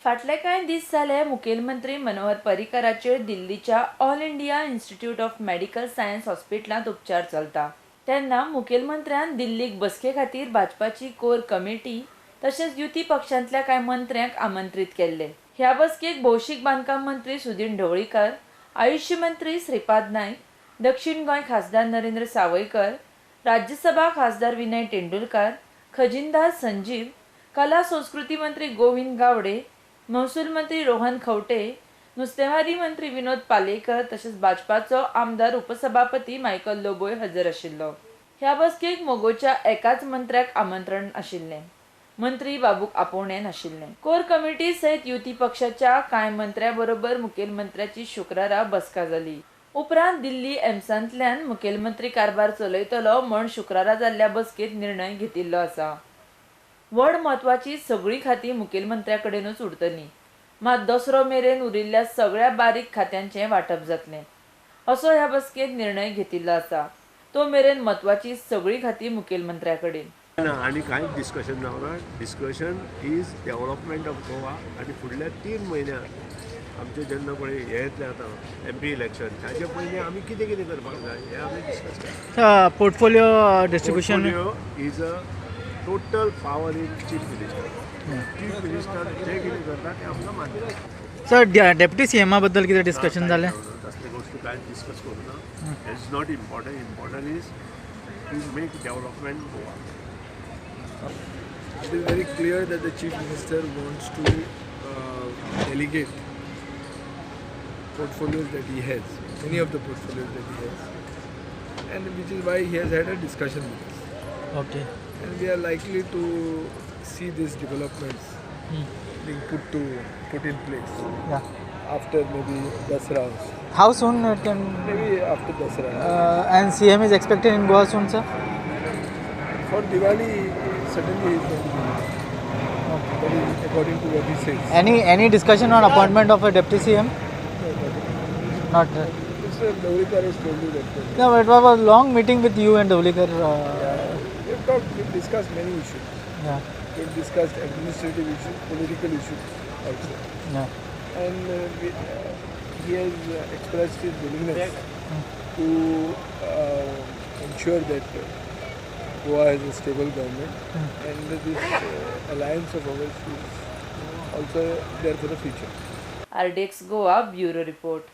फाटले कांय दीस जाले मुखेलमंत्री मनोहर पर्रीकराचेर दिल्लीच्या All India Institute of Medical Science हॉस्पिटलांत उपचार चलता. तेन्ना मुखेलमंत्र्यान दिल्लीक बसके खातीर भाजपाची कोर कमिटी तशेंच युती पक्षांतल्या कांय मंत्र्यांक आमंत्रीत केल्ले. ह्या बसकेक भौशीक बांदकाम मंत्री सुदिन ढवळीकर, आयुष्य मंत्री श्रीपाद नायक, दक्षिण गोंय खासदार नरेंद्र सावयकर, राज्यसभा खासदार विनय तेंडुलकार, खजिनदार संजीव, कला संस्कृती मंत्री गोविंद गावडे, महसूल मंत्री रोहन खंवटे, नुस्तेमारी मंत्री विनोद पालयेकर तशेंच भाजपाचो आमदार उपसभापती मायकल लोबोय हजर आशिल्लो. ह्या बसकेक मगोच्या एकाच मंत्र्याक आमंत्रण आशिल्लें. मंत्री बाबूक आपोवणें नाशिल्लें. कोर कमिटी सयत युती पक्षाच्या कांय मंत्र्यां बरोबर मुखेलमंत्र्याची शुक्रारा बसका जाली. उपरांत दिल्ली एम्सांतल्यान मुखेलमंत्री कारभार चलयतलो म्हण शुक्रारा जाल्ल्या बसकेंत निर्णय घेतिल्लो आसा. व्हड म्हत्वाची सगळीं खातीं मुखेलमंत्र्या कडेनूच उरतलीं, मात दसरो मेरेन उरिल्ल्या सगळ्या बारीक खात्यांचें वांटप जातलें असो ह्या बसकेंत निर्णय घेतिल्लो आसा. तो मेरेन म्हत्वाची सगळीं खातीं मुखेलमंत्र्या कडेन. ना, आनी कांयच डिस्कशन जावना. Discussion is development of Goa. आनी फुडल्या 3 म्हयन्याक आमचें जेन्ना पळय हें येतलें आतां एमपी इलेक्शन, ताजे पयलीं आमी कितें कितें करपाक जाय हें आमी डिस्कस करता. Portfolio distribution. Portfolio is a total power in chief minister. Chief minister जे कितें करता तें आमकां मान्य. सर, डेप्युटी सीएमा बद्दल कितें डिस्कशन जालें? तसले गोश्टी कांयच डिस्कस करूं ना. It's not important. Important is to make development Goa. It is very clear that the Chief Minister wants to delegate portfolios that he has, many of the portfolios that he has, and which is why he has had a discussion with us. And we are likely to see these developments being put in place after maybe Dasara also. How soon it can? Maybe after Dasara. And CM is expected in Goa soon, sir? For Diwali, certainly he is going to be here. That is according to what he says. Any discussion on appointment of a deputy CM? No, not at all. Not. Mr. Dhavalikar has told you that. No, it was a long meeting with you and Dhavalikar. Yeah, we've talked, we've discussed many issues. We've discussed administrative issues, political issues also. And he has expressed his willingness to ensure that Goa has a stable government, and this alliance of ours is also there for the future. RDX Goa bureau report.